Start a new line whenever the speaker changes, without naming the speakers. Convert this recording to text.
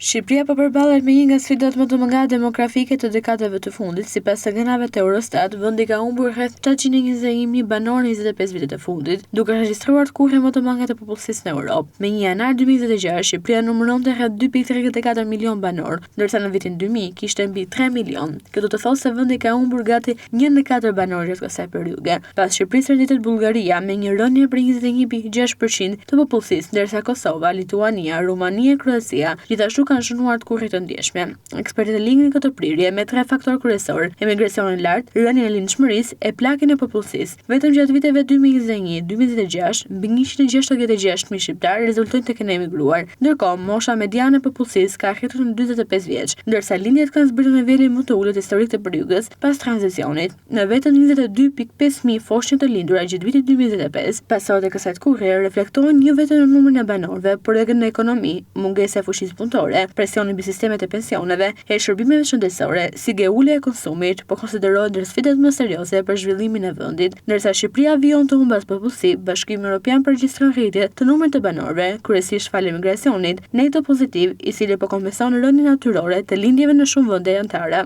Shqipëria po përballet me një nga sfidat më të mëdha demografike të dekadave të fundit, sipas të dhënave të Eurostat, vendi ka humbur rreth 721.000 banorë në 25 vitet e fundit, duke regjistruar tkurrjen më të madhe të popullsisë në Europë. Më 1 janar 2026, Shqipëria numëronte rreth 2.34 milion banorë, ndërsa në vitin 2000 kishte mbi 3 milion. Kjo do të thotë se vendi ka humbur gati 1 në 4 banorë gjatë kësaj periudhe. Pas Shqipërisë renditet Bullgaria me një rënie prej 21.6% të popullsisë, ndërsa Kosova, Lituania, Rumania e Kroacia gjithashtu kanë shënuar tkurrje të ndjeshme. Ekspertët e lidhin këtë prirje me tre faktorë kryesorë: emigracionin e lartë, rënien e lindshmërisë e plakjen e popullsisë. Vetëm gjatë viteve 2021-2026, mbi 166.000 shqiptarë rezultojnë të kenë emigruar. Ndërkohë, mosha mediane e popullsisë ka arritur në 45 vjeç, ndërsa lindjet kanë zbritur në nivelin më të ulët historik të periudhës pas tranzicionit, me vetëm 22.5 mijë foshnje të lindura gjatë vitit 2025. Pasojat e kësaj tkurrjeje reflektohen jo vetëm në numrin e banorëve, por edhe në ekonomi, mungesa e fuqisë punëtore, presioni mbi sistemet e pensioneve e shërbimeve shëndetësore, si dhe ulja e konsumit, po konsiderohet ndër sfidat më serioze për zhvillimin e vendit. Ndërsa Shqipëria vijon të humbasë popullsi, Bashkimi Evropian po regjistron rritje të numrit të banorëve, kryesisht falë emigracionit neto pozitiv, i cili po kompenson rënien natyrore të lindjeve në shumë vende anëtare.